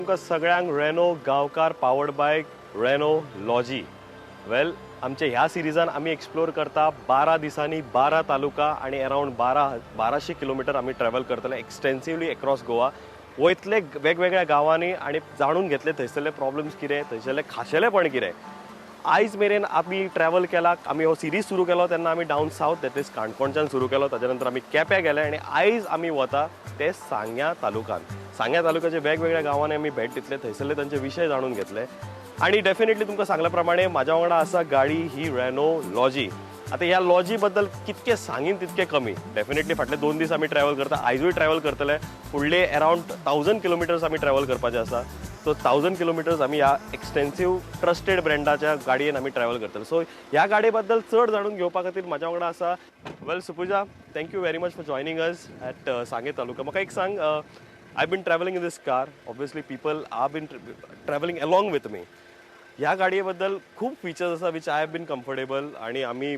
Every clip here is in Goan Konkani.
तुमकां सगळ्यांक Renault Gaonkar powered by Renault Lodgy. Well, आमच्या ह्या सिरिजान आमी एक्सप्लोर करता 12 दिसांनी 12 तालुका आनी अरावंड 1200 किलोमिटर आमी ट्रॅवल करतले एक्सटेन्सिवली एक्रॉस गोवा. वयतले वेगवेगळ्या गांवांनी आनी जाणून घेतले थंयसरले प्रॉब्लम्स कितें, थंयसरले खाशेलेपण कितें. आयज मेरेन आमी ट्रॅवल केला, आमी हो सिरीज सुरू केलो तेन्ना आमी डावन सावथ, that is काणकोणच्यान सुरू केलो, ताच्या नंतर आमी केप्यां गेले आनी आयज आमी वता ते सांग्या तालुक्यान. सांग्या तालुक्याच्या वेगवेगळ्या गांवांनी आमी भेट दितले, थंयसरले तांचे विशय जाणून घेतले आनी डेफिनेटली तुमकां सांगल्या प्रमाणे म्हाज्या वांगडा आसा गाडी ही रेनो लॉजी. आतां ह्या लॉजी बद्दल कितके सांगीन तितके कमी. डेफिनेटली फाटले 2 दीस आमी ट्रॅवल करता, आयजूय ट्रॅवल करतले. फुडले अरावंड 1000 किलोमिटर्स आमी ट्रॅवल करपाचे आसा. सो 1000 किलोमिटर्स आमी ह्या एक्सटेन्सीव ट्रस्टेड ब्रँडाच्या गाडयेन आमी ट्रॅवल करतले. सो ह्या गाडये बद्दल चड जाणून घेवपा खातीर म्हाज्या वांगडा आसा well Supuja, thank you very much for joining us at Sanguem taluka. म्हाका एक सांग, I been travelling in this car, obviously people are been travelling along with me. ह्या गाडये बद्दल खूब फीचर्स आसा which I have been comfortable आनी आमी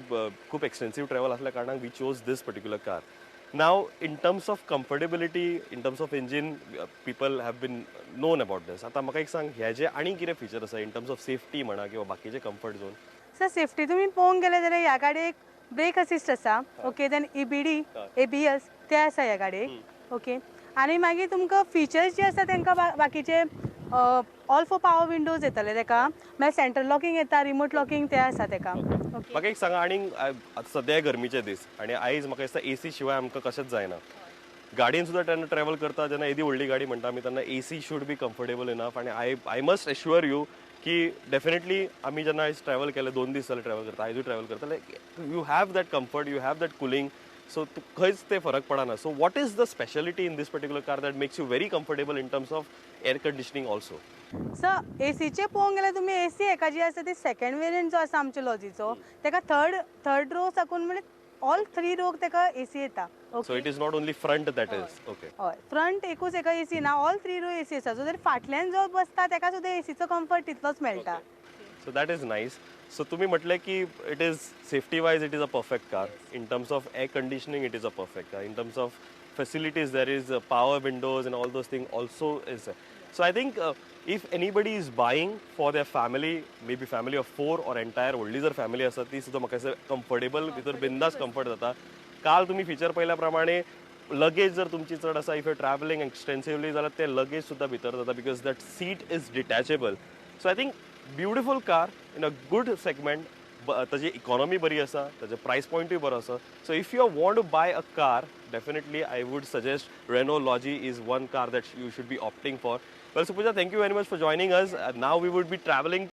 खूब एक्सटेन्सीव ट्रॅवल आसल्या कारणान we chose this particular car. Now in terms of comfortability, in terms of engine, people have been known about this. आतां म्हाका एक सांग, हेजे आनी कितें फीचर आसा इन टर्म्स ऑफ सेफ्टी म्हणा किंवा बाकीचे कम्फर्ट झोन? सर, सेफ्टी तुमी पळोवंक गेले जाल्यार ह्या गाडयेक ब्रेक असिस्ट आसा, ओके, then EBD, ABS ते आसा ह्या गाडयेक, ओके. आनी मागीर तुमकां फिचर्स जे आसा तांकां बाकीचे ऑल 4 पावर विंडोज येतले तेका, मागीर सेंट्रल लॉकिंग येता, रिमोट लॉकिंग ते आसा तेका. म्हाका एक सांगा, आनी सद्या गरमीचे दीस आनी आयज म्हाका दिसता एसी शिवाय आमकां कशेंच जायना. गाडयेन सुद्दां तेन्ना ट्रॅवल करता जेन्ना येदी व्हडली गाडी म्हणटा आमी तेन्ना AC should be comfortable enough. आनी I must assure you की डेफिनेटली आमी जेन्ना आयज ट्रॅवल केले, 2 दीस जाले ट्रॅवल करता, आयजूय ट्रॅवल करता, you have that comfort, you have that cooling. So खंयच ते फरक पडना. So what is the speciality in this particular car that makes you very comfortable in terms of air conditioning also? Sir, एसीचे पळोवंक गेल्यार तुमी एसी हेका जी आसा ती सेकंड वेरियंट जो आसा आमच्या लॉजीचो, तेका थर्ड रो साकून म्हणजे ऑल 3 रो तेका एसी येता. So it is not only front that is okay. हय, फ्रंट एकूच एका एसी ना, ऑल 3 रो एसी आसा. सो जर फाटल्यान जो बसता तेका सुद्दां एसीचो कम्फर्ट तितलोच मेळटा. So that is nice. So तुम्ही म्हटलें की it is safety wise it is a perfect car, in terms of air conditioning it is a perfect car, in terms of facilities there is power windows and all those thing also is. So I think if anybody is buying for their family, may be family of 4 or entire व्हडली जर फॅमिली आसा ती सुद्दां म्हाका दिसता कम्फर्टेबल भितर बिंदास कम्फर्ट जाता. काल तुमी फिचर पळयल्या प्रमाणे लगेज जर तुमची चड आसा, if you travelling एक्सटेन्सिवली जाल्यार ते लगेज सुद्दां भितर जाता because that seat is detachable. So I think beautiful car in a good segment, ताजी इकॉनॉमी बरी आसा, ताजे प्रायस पॉयंटूय बरो आसा. So if you want to buy a car, definitely I would suggest Renault Lodgy is one car that you should be opting for. Well Supuja, thank you very much for joining us. Now we would be travelling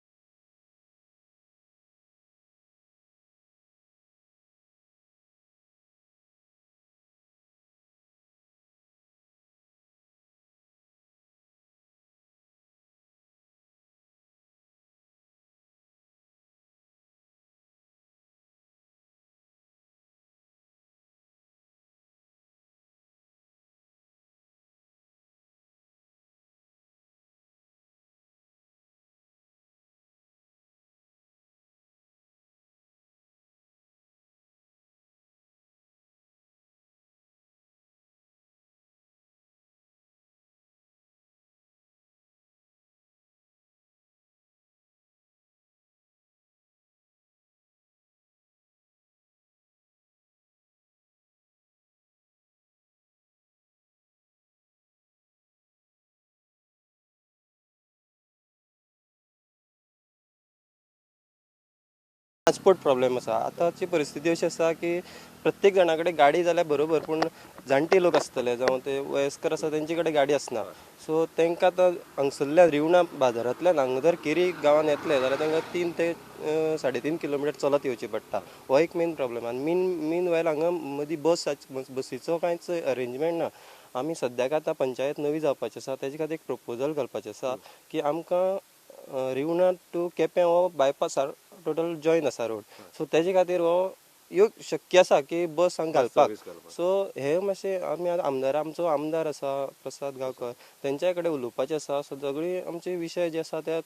transport problem आसा. आतांची परिस्थिती अशी आसा की प्रत्येक जाणा कडेन गाडी जाल्यार बरोबर, पूण जाणटे लोक आसतले जावं ते वयस्कर आसा तेंचे कडेन गाडी आसना. सो तांकां आतां हांगसरल्यान रिवणा बाजारांतल्यान हांगा जर केरी गांवांत येतले जाल्यार तांकां 3 ते 3.5 किलोमिटर चलत येवचें पडटा. हो एक मेन प्रॉब्लम. आनी मीन वायल हांगा मदीं बसीचो कांयच अरेंजमेंट ना. आमी सद्याक आतां पंचायत नवी जावपाची आसा, तेजे खातीर एक प्रपोजल घालपाचें आसा की आमकां रिवणा टू केपें हो बायपास टोटल जॉयन आसा रोड. सो तेजे खातीर हो ह्यो शक्य आसा की बस हांगा घालपाक. सो हे मातशें आमी आमदार, आमचो आमदार आसा प्रसाद गांवकर, तेंच्या कडेन उलोवपाचें आसा. सो सगळी आमचे विशय जे आसा ते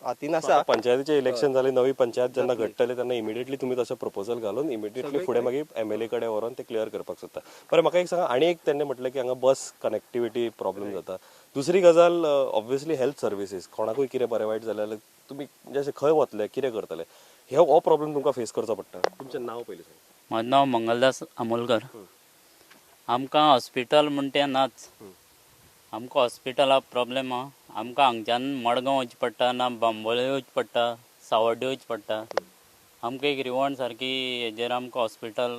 हातीन आसा. पंचायतीचें इलेक्शन जालें, नवी पंचायत जेन्ना घडटले तेन्ना इमिडिएटली तुमी तशें प्रपोजल घालून इमिडिएटली फुडें मागीर एमएलए कडेन व्हरोन ते क्लियर करपाक सोदता. बरें, म्हाका एक सांगा, आनी एक तेणें म्हटलें की हांगा बस कनेक्टिविटी प्रॉब्लम जाता. दुसरी गजाल ऑब्वियसली हेल्थ सर्विसीस, कोणाकूय कितें बरें वायट जालें जाल्यार तुमी म्हणजे खंय वतले, कितें करतले, हे हो प्रॉब्लम तुमकां फेस करचो पडटा. तुमचें नांव पयलीं सांगा. म्हजें नांव मंगलदास आमोलकर. आमकां हॉस्पिटल म्हण तें नाच, आमकां हॉस्पिटला प्रॉब्लेम आहा. आमकां हांगच्यान मडगांव वचचें पडटा, ना बांबोळे वचचें पडटा, सावड्डे वचचें पडटा. आमकां एक रिवण सारकी हेजेर आमकां हॉस्पिटल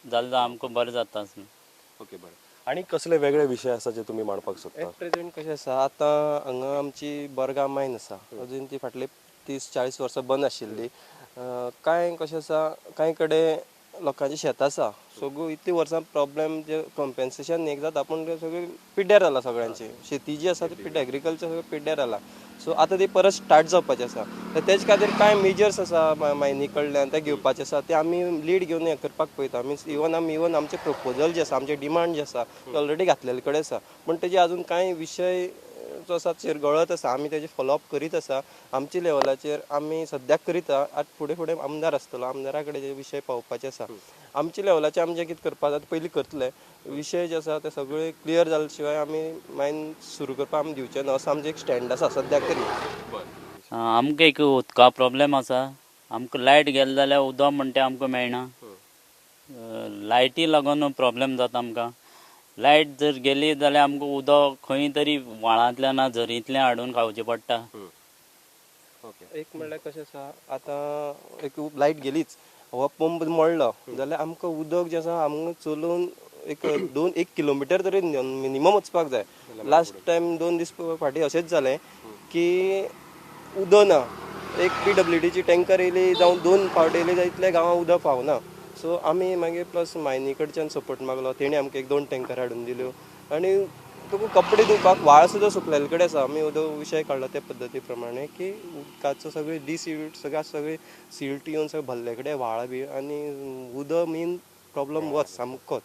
जालें जाल्यार आमकां बरें जाता आसलें. ओके, बरें. आनी कसले वेगळे विशय आसा जे तुमी मांडपाक सोदता? एट प्रेझेंट कशें आसा, आतां हांगा आमची बरगांव मायन आसा, अजून ती फाटले 30-40 वर्सां बंद आशिल्ली. कांय कशें आसा, कांय कडेन लोकांचें शेत आसा, सगळ्यो इतलीं वर्सां प्रॉब्लेम जे कंपेन्सेशन एक जाता, पूण तें सगळें पिड्ड्यार जालां. सगळ्यांची शेती जी आसा ती पिड्ड्यार, एग्रीकल्चर सगळें पिड्ड्यार जालां. सो आतां ती परत स्टार्ट जावपाची आसा. तर तेज खातीर कांय मेजर्स आसा मायनी कडल्यान ते घेवपाचे आसा, ते आमी लीड घेवन हें करपाक पळयता. मिन्स इवन आमी इवन आमचे प्रपोजल जे आसा, आमचे डिमांड जे आसा ते ऑलरेडी घातलेले कडेन आसा, पूण तेजे अजून कांय विशय जो आसा चिरगळत आसा. आमी तेजे फॉलोअप करीत आसा आमच्या लेवलाचेर, आमी सद्याक करीत. आतां फुडें फुडें आमदार आसतलो, आमदारा कडेन जे विशय पावोवपाचे आसा आमच्या लेवलाचेर, आमचें कितें करपाक जाता पयलीं करतले. विशय जे आसा ते सगळे क्लियर जाले शिवाय आमी मायन सुरू करपाक आमी दिवचे ना, असो आमचें एक स्टँड आसा सद्याक तरी. आमकां एक उदका प्रॉब्लेम आसा. आमकां लायट गेले जाल्यार उदक म्हणटा तें आमकां मेळना. लायटी लागून प्रॉब्लेम जाता आमकां. लायट जर गेली जाल्यार आमकां उदक खंय तरी व्हाळांतल्यान ना झरींतल्यान हाडून खावचें पडटा. एक म्हणल्यार कशें आसा, आतां एक लायट गेलीच, हो पंप मोडलो जाल्यार आमकां उदक जें आसा आमकां चलोवन एक 2-1 किलोमिटर तरी मिनिमम वचपाक जाय. लास्ट टायम 2 दीस फाटीं अशेंच जालें की उदक ना, एक PWDची टँकर येयली जावं 2 फावट येयली जाल्यार इतल्या गांवांत उदक पावना. सो आमी मागीर प्लस मायनी कडच्यान सपोर्ट मागलो, तेणी आमकां 1-2 टँकर हाडून दिल्यो. आनी तुका कपडे धुवपाक व्हाळ सुद्दां सुकलेले कडेन आसा. आमी उदक विशय काडलो त्या पद्दती प्रमाणे की उदकाचो सगळे डिसिल्ट सगळ्या सगळे सिल्ट येवन सगळे भल्ले कडेन व्हाळ बी, आनी उदक मेन प्रॉब्लम वच सामकोच.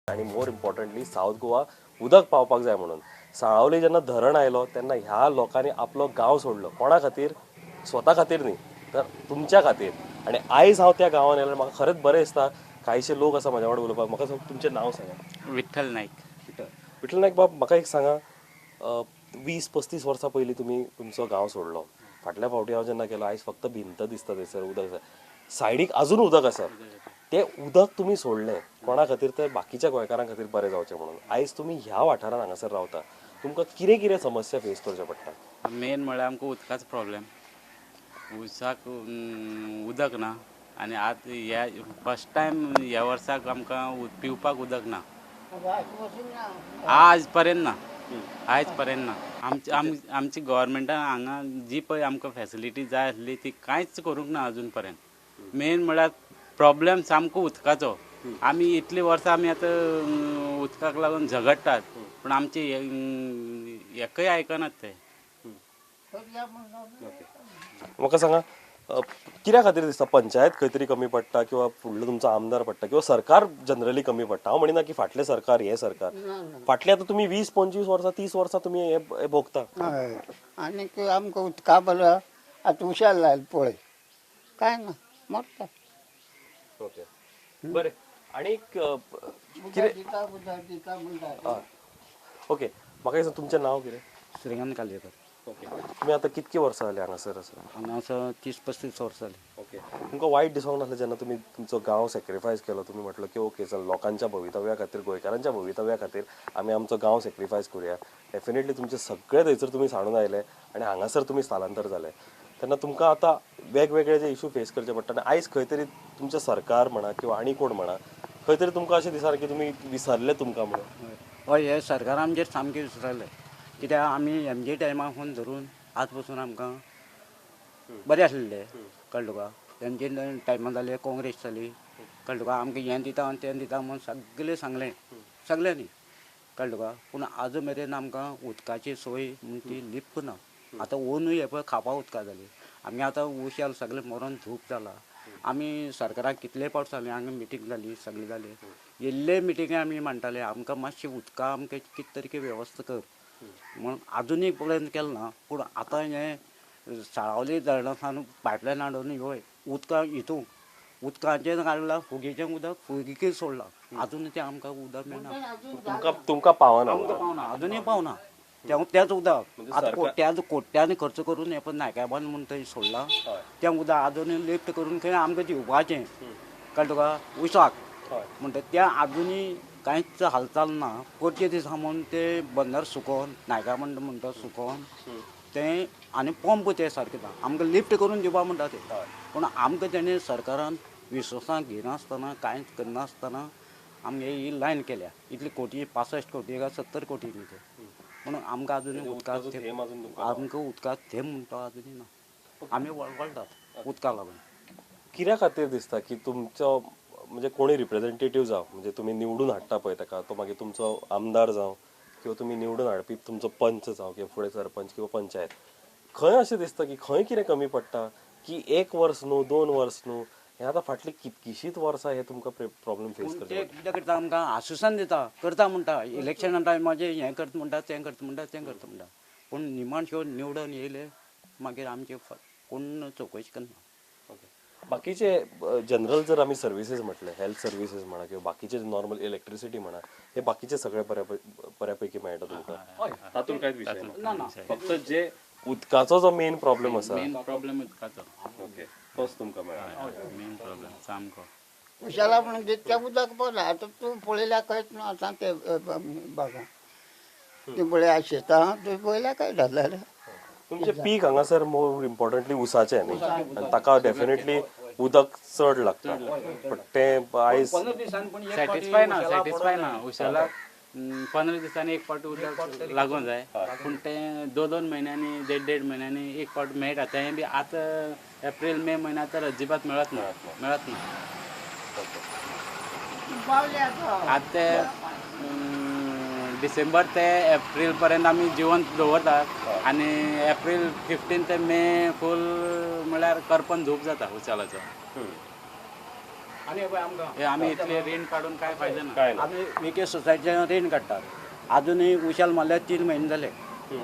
आनी मोर इम्पॉर्टंटली सावथ गोवा उदक पावपाक जाय म्हणून साळावली जेन्ना धरण आयलो तेन्ना ह्या लोकांनी आपलो गांव सोडलो. कोणा खातीर? स्वता खातीर न्ही, तर तुमच्या खातीर. आनी आयज हांव त्या गांवान आयल्यार म्हाका खरेंच बरें दिसता. कांयशे लोक आसा म्हाज्या वांगडा उलोवपाक. म्हाका तुमचें नांव सांगा. विठ्ठल नायक. विठ्ठल नायक बाब, म्हाका एक सांगा, 20-35 वर्सां पयलीं तुमी तुमचो गांव सोडलो. फाटल्या फावटी हांव जेन्ना गेलो, आयज फक्त भिंत दिसता थंयसर, उदक आसा सायडीक, अजून उदक आसा. तें उदक तुमी सोडलें कोणा खातीर? तर बाकीच्या गोंयकारां खातीर बरें जावचें म्हणून. आयज तुमी ह्या वाठारांत हांगासर रावता, तुमकां कितें कितें समस्या फेस करच्यो पडटा? मेन म्हळ्यार आमकां उदकाचो प्रॉब्लेम. उसाक उदक ना, आनी आतां ह्या फर्स्ट टायम ह्या वर्साक आमकां पिवपाक उदक ना, आज पर्यंत ना, आयज पर्यंत ना. आमची गव्हर्मेंटान हांगा जी पळय आमकां फॅसिलिटी जाय आसली ती कांयच करूंक ना अजून पर्यंत. मेन म्हळ्यार प्रॉब्लेम सामको उदकाचो. आमी इतलीं वर्सां आमी आतां उदकाक लागून झगडटात, पूण आमचे एकय आयकनात ते. म्हाका सांगा, कित्या खातीर दिसता पंचायत खंय तरी कमी पडटा, किंवा फुडलो तुमचो आमदार पडटा, किंवा सरकार जनरली कमी पडटा? हांव म्हणिना की फाटलें सरकार हें सरकार, फाटलें आतां तुमी 20-25 वर्सां 30 वर्सां तुमी हें भोगता. आनीक आमकां उदका बरो आतां उशाल लायल पळय, कांय ना, मरता. ओके, बरें. आनीक कितें? ओके, म्हाका एक सांग, तुमचें नांव कितें? श्रीकांत कालयेकर. ओके, तुमी आतां कितकी वर्सां जालीं हांगासर आसा? हांगासर 30-35 वर्सां जालीं. ओके, तुमकां वायट दिसोंक नासलें जेन्ना तुमी तुमचो गांव सॅक्रिफायस केलो? तुमी म्हटलो की ओके चल, लोकांच्या भवितव्या खातीर, गोंयकारांच्या भवितव्या खातीर आमी आमचो गांव सॅक्रिफायस करुया. डेफिनेटली तुमचे सगळे थंयसर तुमी सांडून आयले आनी हांगासर तुमी स्थलांतर जाले. तेन्ना तुमकां आतां वेगवेगळे जे इशू फेस करचे पडटा आनी आयज खंय तरी तुमचें सरकार म्हणा किंवा आनी कोण म्हणा खंय तरी तुमकां अशें दिसता की तुमी विसरले तुमकां म्हणून. हय, हे सरकार आमचेर सामकें विसरले, कित्याक आमी एमजे टायमाकून धरून आज पसून आमकां बरें आसलें, कळ्ळें तुका. एमजे टायमार जाले काँग्रेस जाली, कळ्ळें तुका, आमकां हें दिता आनी तें दिता म्हूण सगळें सांगलें सगळ्यांनी, कळ्ळें तुका. पूण आज मेरेन आमकां उदकाची सोय म्हण ती लिप्प ना. आतां ओनूय हे पळय खावपा उदका जाली, आमी आतां उशाल सगळें मरोन धूप जाला. आमी सरकाराक कितले पावट सांगलें, हांगा मिटींग जाली सगळें जालें, येल्ले मिटिंगे आमी म्हणटाले आमकां मातशें उदका आमकां कितें तरी वेवस्था कर म्हूण, आजुनूय पर्यंत केलें ना. पूण आतां हें साळावली धरणा सावन पायपलायन हाडून ह्यो उदकां हितूंक उदकाचें काडलां, फुगीचें उदक फुगीक सोडलां, आजून तें आमकां उदक मेळना, तुमकां तुमकां पावना, आमकां पावना, आजुनूय पावना तेंच उदक. आतां कोट्यांनी खर्च करून हें पळय नायकाबान म्हूण थंय सोडलां तें उदक आजुनूय लिफ्ट करून खंय आमकां दिवपाचें, कळ्ळें तुका, उसाक म्हणटा तें आजुनूय कांयच हालचाल ना. करचे दिसा म्हूण तें बंदर सुकोवन नायकाबान म्हणटा सुकोवन तें आनी पंप ते सारकें ना, आमकां लिफ्ट करून दिवपा म्हणटा ते, पूण आमकां तेणें सरकारान विश्वासाक घेनासतना कांयच करनासतना आमगे ही लायन केल्या. इतली कोटी 65 कोटी काय 70 कोटी न्ही ते, पूण आमकां आजुनूय उदकाचो थेंब, आमकां उदकाचो थेंब म्हणटा आजुनूय ना. आमी वळवळटात उदका लागून. कित्या खातीर दिसता की तुमचो म्हणजे कोणी रिप्रेझेंटेटीव जावं, म्हणजे तुमी निवडून हाडटा पळय ताका, तो मागीर तुमचो आमदार जावं किंवा तुमी निवडून हाडपी तुमचो पंच जावं किंवा फुडें सरपंच किंवा पंचायत, खंय अशें दिसता की खंय कितें कमी पडटा की एक वर्स न्हू 2 वर्स न्हू, हें आतां फाटलीं कितकीशींच वर्सां हे तुमकां प्रॉब्लम फेस करचे ते कितें करता, आमकां आश्वासन दिता, करता म्हणटा, इलेक्शना टायमाचेर हें करता म्हणटा, तें करता म्हणटा, तें करता म्हणटा, पूण निमाण शेवट निवडून येयले मागीर आमचे कोण चवकशी करना. बाकीचे जनरल जर आमी सर्विसीस म्हटले, हेल्थ सर्विसीस म्हणा किंवा बाकीचे नॉर्मल इलेक्ट्रिसिटी म्हणा, हे बाकीचे सगळे बऱ्यापैकी मेळटा तुमकां, तातूंत कांयच विशय ना. फक्त जे उदकाचो जो मेन प्रॉब्लम आसा, मेन प्रॉब्लम उदकाचो, ओके, तोच तुमकां मेळटा मेन प्रॉब्लम सामको. उशाला म्हणून तें उदक पडला आतां तूं पळयल्यार कळत ना. आतां ते बागा ती पळय शेतां तुवें पळयल्यार कळटा जाल्यार तुमचें पीक हांगासर मोर इम्पॉर्टंटली उसाचें न्ही, आनी ताका डेफिनेटली उदक चड लागता, पण तें आयज सॅटिस्फाय ना, सॅटिस्फाय ना उशालाक. 15 दिसांनी एक फावट उदक लागूंक जाय, पूण तें 2-2 म्हयन्यांनी 1.5-1.5 म्हयन्यांनी एक फावट मेळटा, तें बी आतां एप्रील मे म्हयन्या तर अजिबात मेळत ना, मेळत ना. आतां ते डिसेंबर ते एप्रील पर्यंत आमी जिवंत दवरतात आनी एप्रील 15 ते मे फूल म्हळ्यार करपन धूप जाता उचालाचो. आमी इतले रीण काडून काय फायदो ना. आमी विके सोसायटीच्यान रीण काडटात, आजुनूय उशाल मारल्यार 3 म्हयने जाले,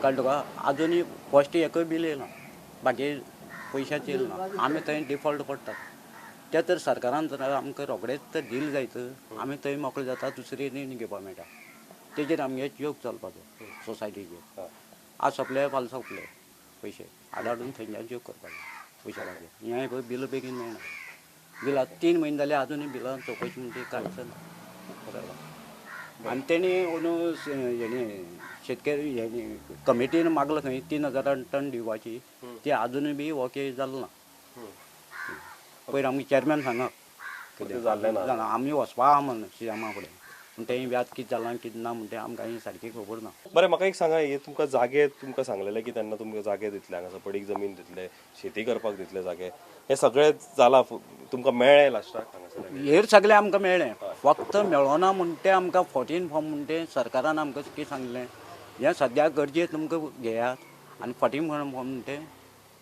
कळ्ळें तुका, आजुनूय फर्स्ट एकूय बील येयना, बाकी पयशांच येयला ना, आमी थंय डिफॉल्ट पडटात. ते तर सरकारान जर आमकां रोखडेच तर डील जायत, आमी थंय मोकळे जाता, दुसरी रीण घेवपाक मेळटा, तेजेर आमगे योग चलपाचो सोसायटीचेर. आज सोंपले फाल्यां सोंपले पयशे हाडून थंयच्यान योग करपाचो पयशाचे. हें पळय बिलां बेगीन मेळना, बिलां 3 म्हयने जाले आजुनूय बिलां चवकशी म्हणटी कांयच ना. आनी तेणी अंदू हेणी शेतकरी हेणी कमिटीन मागलां खंय 3000 टन दिवपाची, ती आजुनूय बी ओके जालो ना. पयर आमगे चेअरमॅन सांगा कितें जालें ना, आमी वचपा आहा म्हण सीएमा फुडें, पूण तें व्याज कितें जालां कितें ना म्हणटा आमकां सारकी खबर ना. बरें, म्हाका एक सांगा, हे तुमकां जागे तुमकां सांगलेले की तेन्ना तुमकां जागे दितले, हांगासर पडीक जमीन दितले, शेती करपाक दितले जागे, हे सगळें जालां तुमकां मेळ्ळें लास्टाक हांगासर? हेर सगळें आमकां मेळ्ळें, फक्त मेळोना म्हणटे आमकां 14 फॉर्म म्हणटे सरकारान आमकां कितें सांगलें, हें सद्या गरजे तुमकां घेयात आनी 14 फॉर्म म्हणटे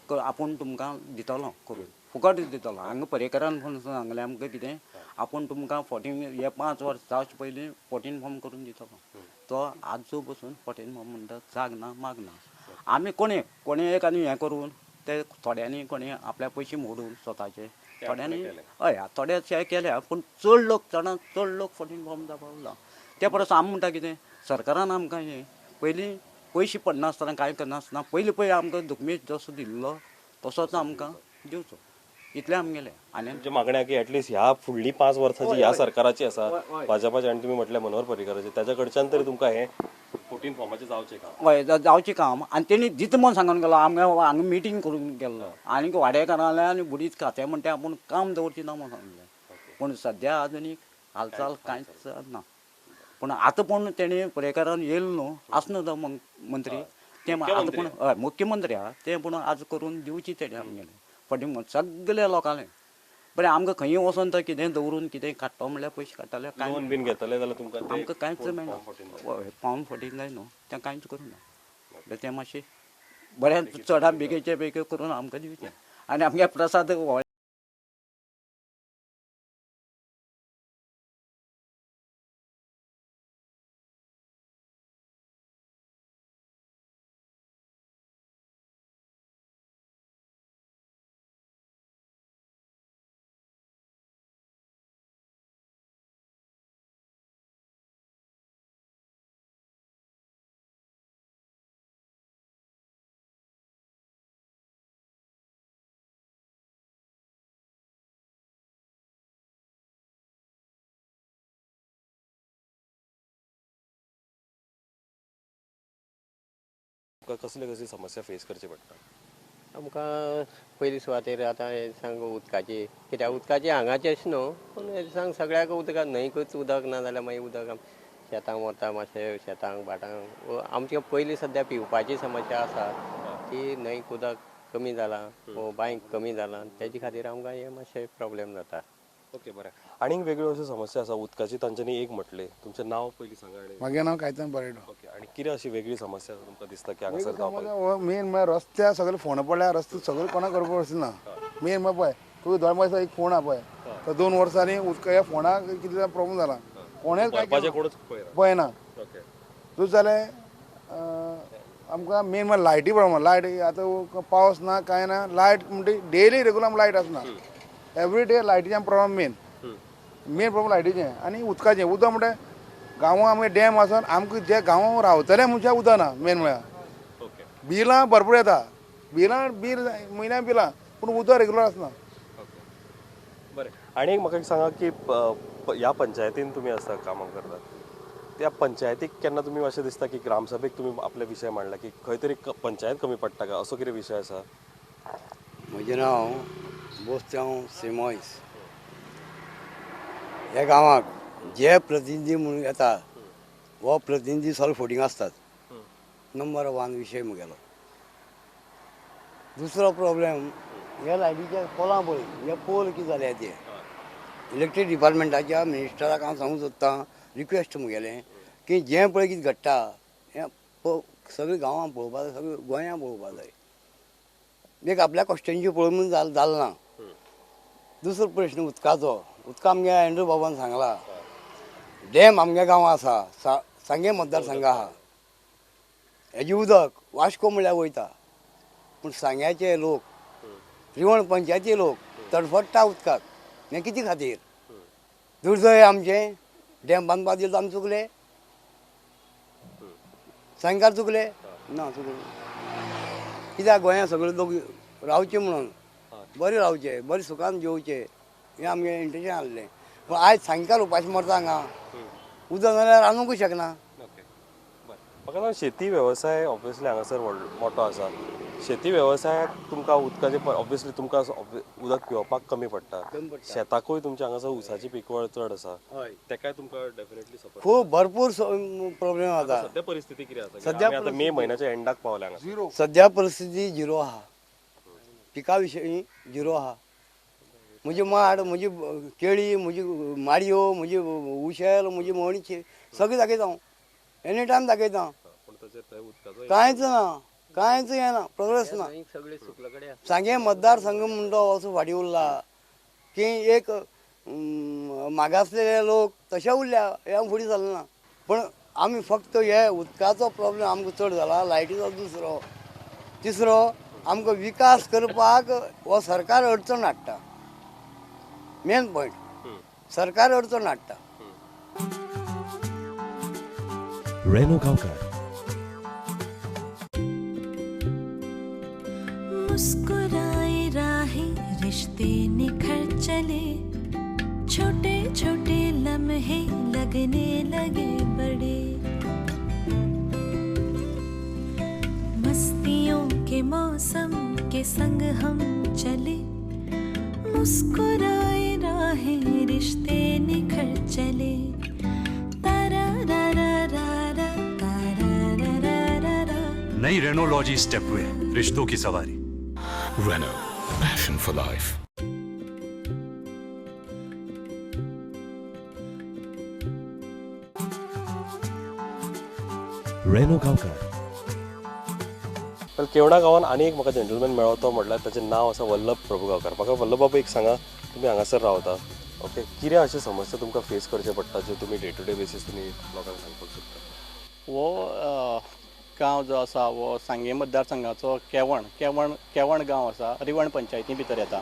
आपूण तुमकां दितलो करून, फुकट दितलो. हांगा पर्येकारान पण सांगलें आमकां कितें, आपूण तुमकां 14 हे 5 वर्स जावचे पयलीं 14 फॉर्म करून दितलो. तो आजो बसून 14 फॉर्म म्हणटा जाग ना माग ना. आमी कोणे कोणे एक आनी हें करून ते थोड्यांनी कोणे आपल्या पयशे मोडून स्वताचे, थोड्यांनी हय थोडे अशें केल्या, पूण चड लोक चडांत चड लोक 14 फॉर्म जावपाक लागला. ते परस आमी म्हणटा कितें, सरकारान आमकां हें पयलीं पयशे पडनासतना कांय करनासतना पयलीं पयलीं आमकां दुकमेंत जसो दिल्लो तसोच आमकां दिवचो, इतलें आमगेलें. आनी तुमच्या मागण्या की एटलिस्ट ह्या फुडली 5 वर्सां जी ह्या सरकाराची आसा, भाजपाची, आनी तुमी म्हटलें मनोहर पर्रीकाराची, ताच्या कडच्यान तरी तुमकां हें फोर्टीन फॉर्माचें जावचें काम. हय, जावचें काम. आनी तेणी दिता म्हूण सांगून गेलो. आमगे हांगा मिटींग करून गेल्लो आनी वाडेकारांले आनी बुडीत खातें म्हणटा आपूण काम दवरची ना म्हूण सांगलें. पूण सद्या आजून एक हालचाल कांयच ना. पूण आतां पूण तेणी पर्येकारान येयलो न्हू, आसा न्हू तो मंत्री, तें आतां पूण हय मुख्यमंत्री आहा, तें पूण आज करून दिवची तेणी आमगेलें फटी सगल्या लोकांले. बरें, आमकां खंय वचोन तो कितें दवरून कितें काडटो म्हणल्यार पयशे काडटले, लोन बीन घेतले जाल्यार तुमकां आमकां कांयच मेळना. हय, फॉर्म 14 जाय न्हू, तें कांयच करूं ना. म्हणल्यार तें मातशें बरें चडा बेगीचे बेगीन करून आमकां दिवचें. आनी आमगे प्रसाद कसले कसली समस्या फेस करची पडटा? आमकां पयली सुवातेर आतां हे सांग उदकाची, कित्याक उदकाची हांगाची अशें न्हू, पूण हे सांग सगळ्याक उदक न्हंयकूच उदक ना जाल्यार मागीर उदक शेतांक वता, मातशें शेतांक भाटांक. आमच्या पयलीं सद्या पिवपाची समस्या आसा की न्हंयक उदक कमी जालां, बांयक कमी जालां, तेजे खातीर आमकां हे मातशें प्रॉब्लेम जाता. ओके, बरें. आनीक वेगळ्यो अश्यो समस्या आसा उदकाची, तांच्यांनी एक म्हटलें, तुमचें नांव पयलीं सांगा. आनी म्हागें नांव कायतान बरेडो. ओके, आनी कितें अशी वेगळी समस्या आसा तुमकां दिसता की हांगासर जावपाक? मेन म्हळ्यार रस्त्यार सगळे फोंड पडल्या, रस्ते सगळे कोणाक खबर वचना. मेन म्हळ्यार पळय तुवें दोळे म्हळ्यार एक फोंड आहा पळय, तर 2 वर्सांनी उदक ह्या फोंडाक कितें प्रॉब्लम जाला, कोणेच पळयना. दुसरें जालें आमकां मेन म्हळ्यार लायटी प्रॉब्लम. लायट आतां पावस ना कांय ना, लायट म्हणटी डेली रेगुलर लायट आसना, एवरी डे लायटीचें प्रॉब्लम मेन मेन प्रॉब्लम लायटीचें आनी उदकाचें. उदक म्हणटा गांवां आमगे डॅम आसून आमकां जे गांवां रावतले मनशां उदक ना. मेन म्हळ्यार बिलां भरपूर येता, बिलां बील म्हयन्या बिलां, पूण उदक रेगुलर आसना. बरें, आनी एक म्हाका एक सांगा की ह्या पंचायतीन तुमी आसता कामां करतात, त्या पंचायतीक केन्ना तुमी अशें दिसता की ग्रामसभेक तुमी आपले विशय मांडला की खंय तरी पंचायत कमी पडटा काय, असो कितें विशय आसा? म्हजें नांव बोस्त्यांव सिमोयस. ह्या गांवाक जे प्रतिनिधी म्हणून येता हो प्रतिनिधी सगळे फोटींग आसतात, नंबर 1 विशय म्हगेलो. दुसरो प्रॉब्लेम ह्या लायटीच्या पोलां पळय, हे पोल कितें जाले ते इलेक्ट्रीक डिपार्टमेंटाच्या मिनिस्टराक हांव सांगूंक सोदतां, रिक्वेस्ट म्हगेलें की जें पळय कितें घडटा हें सगळें गांवांत पळोवपा जाय, सगळें गोंयांत पळोवपा जाय. एक आपल्या कॉन्स्टिट्युएन्सी पळोवन म्हणून जालें ना. दुसरो प्रश्न उदकाचो. उदक आमगे एंड्रू बाबान सांगला, डॅम आमगे गांवां आसा, सांगे मतदारसंघ आहा, हेजें उदक वास्को म्हणल्यार वयता, पूण सांग्याचे लोक, रिवण पंचायती लोक तडफडटा उदकाक. हें कितें खातीर दुर्दैव आमचें? डॅम बांदपा दिलो आमी चुकले, सांगकार चुकले ना, चुकले कित्याक गोंयांत सगळे लोक रावचे म्हणून, बरें रावचे, बरें सुखान जेवचे, हें आमगें इंटेंशन आसलें. पूण आयज सांगकार उपाशी मरता हांगा, उदक नाल्यार रांदूंकूय शकना. म्हाका सांग, शेती वेवसाय ऑब्वियसली हांगासर मोठो आसा, शेती वेवसायाक तुमकां उदकाचें ऑब्वियसली तुमकां उदक पिवपाक कमी पडटा, शेताकूय तुमच्या हांगासर ऊसाची पिकवळ चड आसा, तेकाय तुमकां डेफिनेटली सपोर्ट खूब भरपूर प्रॉब्लेम जाता. सद्या परिस्थिती कितें आसा? सद्या आतां मे म्हयन्याच्या एंडाक पावल्या हांगा, सद्या परिस्थिती झिरो आहा, पिका विशयी झिरो आहा. म्हजी माड, म्हजी केळी, म्हजी माडयो, म्हजी उशेल, म्हजी मणची सगळें दाखयता हांव, एनी टायम दाखयता. कांयच ना, कांयच येना, प्रोग्रेस ना. सांगे मतदारसंघ म्हणटा असो फाटीं उरला की एक मागासलेले लोक तशे उरल्या, हे फुडें जालें ना. पूण आमी फक्त हे उदकाचो प्रॉब्लेम आमकां चड जाला, लायटीचो दुसरो, तिसरो आमकां विकास करपाक हो सरकार अडचण हाडटा. मेन पॉयंट सरकार अडचण हाडटा. रेनो गांवकार मुस्कुराए राहें, रिश्ते निखर चले, छोटे छोटे लम्हे लगने लगे बड़े। मौसम के संग हम चले, मुस्कुराए राहें रिश्ते निखर चले। तारा रा रा रा रा तारा रा रा रा रा। नई रेनोलॉजी स्टेपवे, रिश्तों की सवारी। Renault, passion for life. Renault Gaonkar. पण केवणा गांवान आनी एक म्हाका जंटलमॅन मेळ्ळो, तो म्हटल्यार ताचें नांव आसा वल्लभ प्रभू गांवकार. म्हाका वल्लभ बाबू एक सांगा, तुमी हांगासर रावता, ओके, कितें अशें समस्या तुमकां फेस करचे पडटा ज्यो तुमी डे टू डे बेसीस तुमी लोकांक सांगपाक सोदता? हो गांव जो आसा हो सांगें मतदारसंघाचो केवण केवण केवण गांव आसा, रिवण पंचायती भितर येता.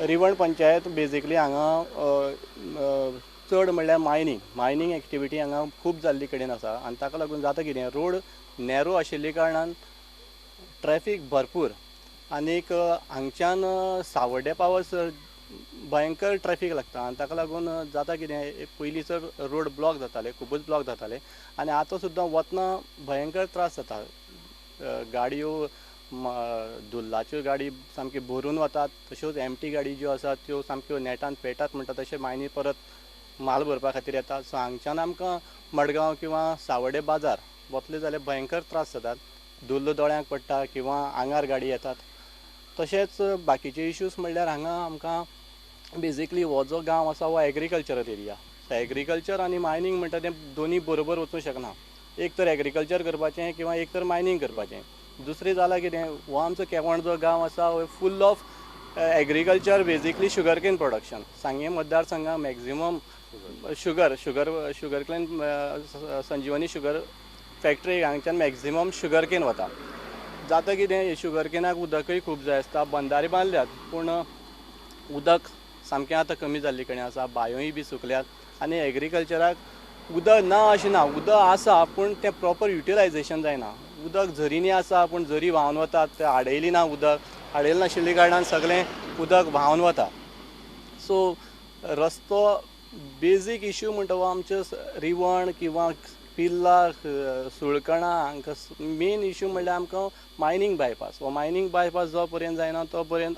रिवण पंचायत बेजिकली हांगा चड म्हणल्यार मायनींग एक्टिविटी हांगा खूब जाल्ली कडेन आसा आनी ताका लागून जाता कितें, रोड नॅरो आशिल्ले कारणान ट्रॅफीक भरपूर आनीक हांगच्यान सावड्डे पावस भयंकर ट्रॅफीक लागता आनी ताका लागून जाता कितें, पयलीं चड रोड ब्लॉक जाताले, खुबूच ब्लॉक जाताले आनी आतां सुद्दां वतना भयंकर त्रास जाता. गाडयो धुल्लाच्यो गाडी सामक्यो भरून वतात, तश्योच एमटी गाडी ज्यो आसात त्यो सामक्यो नेटान पेटात म्हणटा तशें मायनी परत माल भरपा खातीर येता. सो हांगच्यान आमकां मडगांव किंवा सावड्डे बाजार वतले जाल्यार भयंकर त्रास जातात, धुल्ल दोळ्यांक पडटा किंवा आंगार गाडी येतात. तशेंच बाकीचे इश्यूज म्हणल्यार हांगा आमकां बेजिकली हो जो गांव आसा हो एग्रीकल्चरल एरिया. सो एग्रीकल्चर आनी मायनींग म्हणटा तें दोनी बरोबर वचूंक शकना. एक तर एग्रीकल्चर करपाचें किंवा एक तर मायनींग करपाचें. दुसरें जालां कितें, हो आमचो केवण जो गांव आसा हो full of agriculture, basically sugar cane production. Sanguem मतदारसंघात maximum sugar sugar sugar cane Sanjivani sugar factory हांगच्यान मॅक्झिमम शुगर केन वता. जाता कितें, शुगर केनाक उदकूय खूब जाय आसता, बंदारे बांदल्यात पूण उदक सामकें आतां कमी जाल्ले कडेन आसा, बांयोय बी सुकल्यात आनी एग्रीकल्चराक उदक ना अशें ना, उदक आसा पूण तें प्रॉपर युटिलायजेशन जायना. उदक झरींनी आसा पूण झरी व्हांवन वतात, ते आडयली ना, उदक आडयलें नाशिल्ल्या कारणान सगळें उदक व्हांवन वता. सो रस्तो बेजीक इश्यू म्हणटा हो आमचे रिवण किंवा पिल्ला सुळकणां हांकां मेन इश्यू म्हणल्यार आमकां मायनींग बायपास. हो मायनींग बायपास जो पर्यंत जायना तो पर्यंत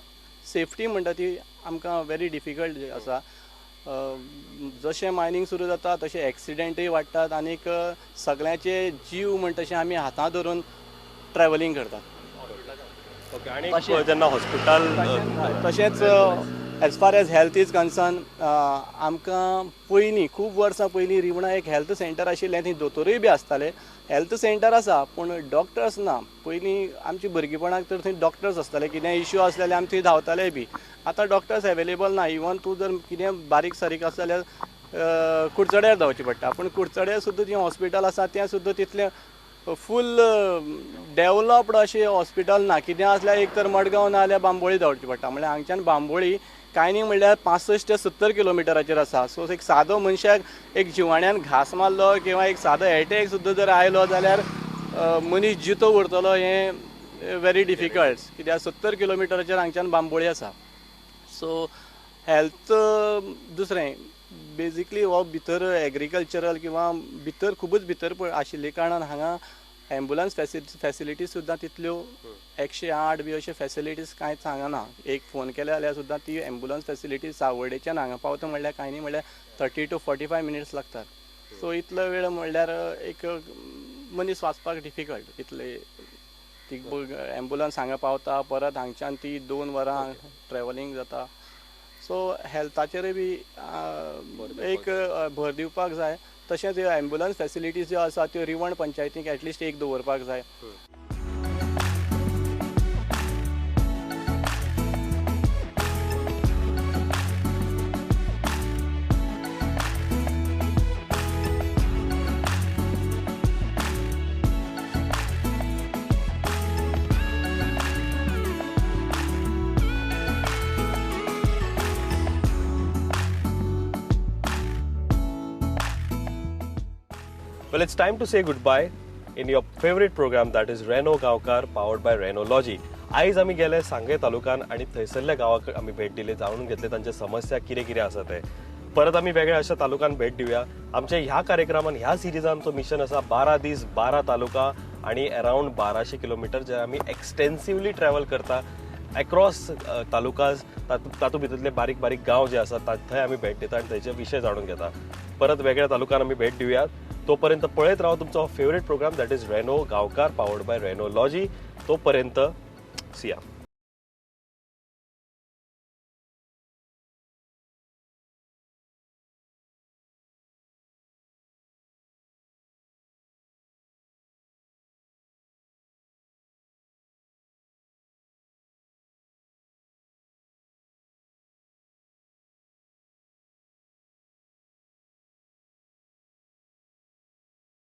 सेफ्टी म्हणटा ती आमकां वेरी डिफिकल्ट आसा. जशें मायनींग सुरू जाता तशें एक्सिडेंटूय वाडटात आनीक सगळ्यांचे जीव म्हणटा तशें आमी हातां धरून ट्रॅवलिंग करतात. ओके, आनी जेन्ना हॉस्पिटल तशेंच as far as health is concern आमकां पयलीं खूब वर्सां पयलीं रिवणा एक हेल्थ सेंटर आशिल्लें, थंय दोतोरूय बी आसताले. हेल्थ सेंटर आसा पूण डॉक्टर्स ना. पयलीं आमच्या भुरगेपणाक तर थंय डॉक्टर्स आसताले, कितें इश्यू आसले जाल्यार आमी थंय धांवताले बी. आतां डॉक्टर्स एवेलेबल ना. इवन तूं जर कितें बारीक सारीक आसा जाल्यार कुडचड्यार धांवचें पडटा, पूण कुडचड्यार सुद्दां जें हॉस्पिटल आसा तें सुद्दां तितलें फूल डेवलप्ड अशें हॉस्पिटल ना. कितें आसल्यार एक तर मडगांव ना जाल्यार बांबोळी धांवची पडटा. म्हणल्यार हांगच्यान बांबोळी कांय न्ही म्हणल्यार 65 ते 70 किलोमिटराचेर आसा. सो एक सादो मनशाक एक जिवाण्यान घांस मारलो किंवा एक सादो एटॅक सुद्दां जर आयलो जाल्यार मनीस जितो उरतलो हें वेरी डिफिकल्ट, कित्याक 70 किलोमिटराचेर हांगच्यान बांबोळी आसा. सो हेल्थ दुसरें बेजिकली हो भितर एग्रीकल्चरल किंवा भितर खुबूच भितर आशिल्ले कारणान हांगा एम्बुलन्स फॅसिलिटीज सुद्दां तितल्यो 108 बी अश्यो फॅसिलिटीज कांयच हांगा ना. एक फोन केले जाल्यार सुद्दां ती एम्बुलन्स फॅसिलिटीज सावर्डेच्यान हांगा पावता म्हणल्यार कांय न्ही म्हणल्यार 30 to 45 minutes लागतात. सो इतलो वेळ म्हणल्यार एक मनीस वाचपाक डिफिकल्ट. इतले ती एम्बुलन्स हांगा पावता, परत हांगच्यान ती 2 वरां ट्रॅवलिंग जाता. सो हेल्थाचेरूय बी एक भर दिवपाक जाय. तशेंच ह्यो एम्बुलन्स फॅसिलिटीज ज्यो आसा त्यो रिवण पंचायतीक एटलिस्ट एक दवरपाक जाय. Well, it's time to say goodbye in your favorite program, that is Renault Gaonkar powered by Renault Lodgy. आयज आमी गेले सांगे तालुक्यान आनी थंयसरल्या गांवाक आमी भेट दिली, जाणून घेतले तांचे समस्या कितें कितें आसा ते. परत आमी वेगळ्या अशा तालुक्यान भेट दिवया. आमच्या ह्या कार्यक्रमान, ह्या सिरिजान आमचो मिशन आसा 12 दीस 12 तालुका आणि अरावंड 1200 किलोमिटर जे आमी एक्सटेन्सिवली ट्रॅवल करता एक्रॉस तालुकाज, तातूंत भितरले बारीक बारीक गांव जे आसात थंय आमी भेट दिता आनी थंयचे विशय जाणून घेता. परत वेगळ्या तालुक्यान आमी भेट दिवया. तोपर्यंत पळयत राव तुमचो favourite programme, that is Renault Gaonkar powered by Renault Lodgy. तोपर्यंत सिया.